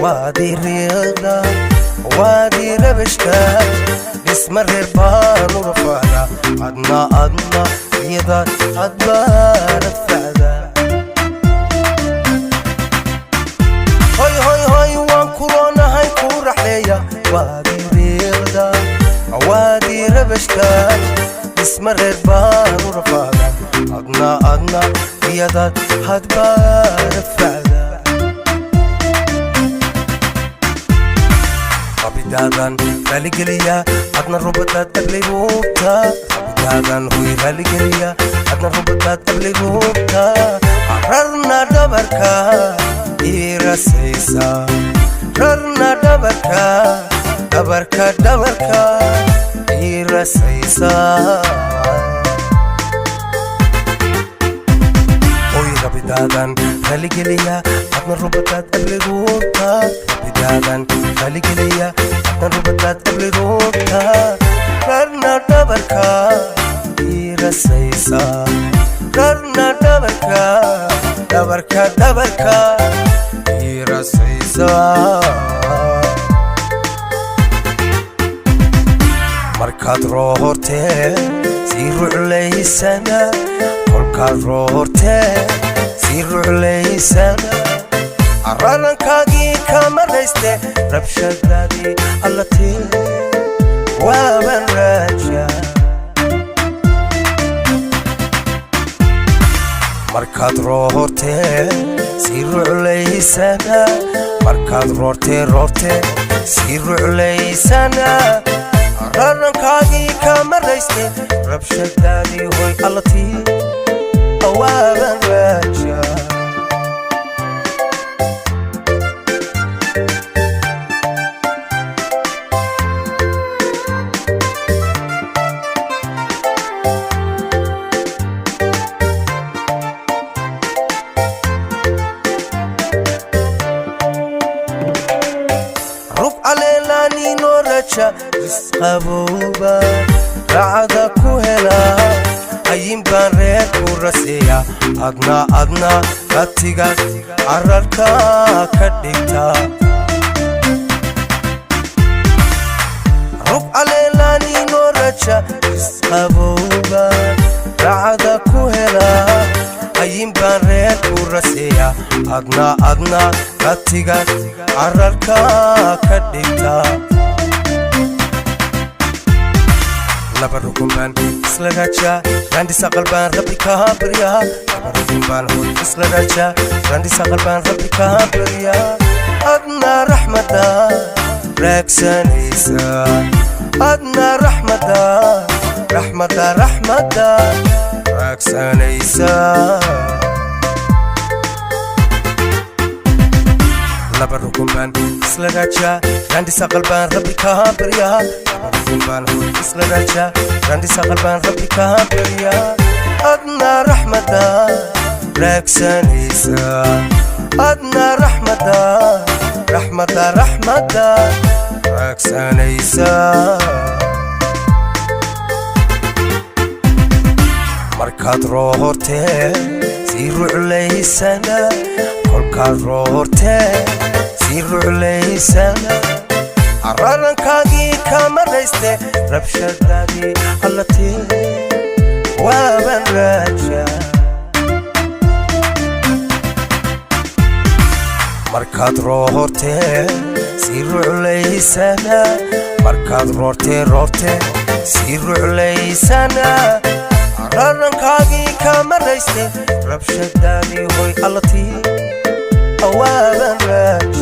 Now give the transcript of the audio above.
Waad ii riiqda, waad ii rabashtaa, dhisma reer baan u rafaada, adna adna iyadaad adbaarad facda. Hoy hoy hoy, waan kuroonahay kuu raxleeya. Waad ii riiqda, waad ii rabashtaa, dhisma reer baan u rafaada, adna adna iyadaad hadbaarad facda. Rabidaadan raaligeliya, adna rubadaad ablay ruubta. Rabidaadan huy raaligeliya, adna rubadaad ablay ruubta. Rarna dhabarka iirasaysa, rarna dhabarka dhabarka dhabarka iirasaysa. Hoy, rabidaadan raaligeliya, adna rubadaad ablay ruubta. Rabidaadan raaligeliya, adna rubadaad ablay ruubta. Rarna dhabarka iirasaysa, rarna dhabarka dhabarka dhabarka iirasaysa. Markaad roortee sii ruclaysana, kolkaad roortee sii ruclaysana, rarankaagii kama rayste, rabshadaadii allatee waaban raaja. Markaad roortee sii ruclaysana, markaad roortee roortee sii ruclaysana, rarankaagii kama rayste, rabshadaadii hoy allatii awaaban raaja. Rug caleelaaniinoo raja isqabowba raacada ku helaa, ayin baan reer ku raseeya, adna adna ratiga cararka ka dhigta. Rug caleelaaniinoo raja isqabowba raacada ku helaa, ayin baan reer ku raseeya, adna adna ratiga cararka ka dhigta. Laba rukun baan isla raajaa, raandhisa qalbaan Rabbi kaa baryaa. Laba rukun baan hoy isla raajaa, raandhisa qalbaan Rabbi kaa baryaa, adna raxmada raagsanaysa, adna raxmada raxmada raxmada raagsanaysa. Laba rukun baan isla raajaa, raandhisa qalbaan Rabbi kaa baryaa. Laba rukun baan hoy isla raajaa, raandhisa qalbaan Rabbi kaa baryaa, adna raxmada raagsanaysa, adna raxmada raxmada raxmada raagsanaysa. Markaad roortee sii ruclaysana, kolkaad roortee sii ruclaysana, rarankaagii kama rayste, rabshadaadii allatee waaban raaja. Markaad roortee sii ruclaysana, markaad roortee roortee sii ruclaysana, rarankaagii kama rayste, rabshadaadii hoy allatii awaaban raaja.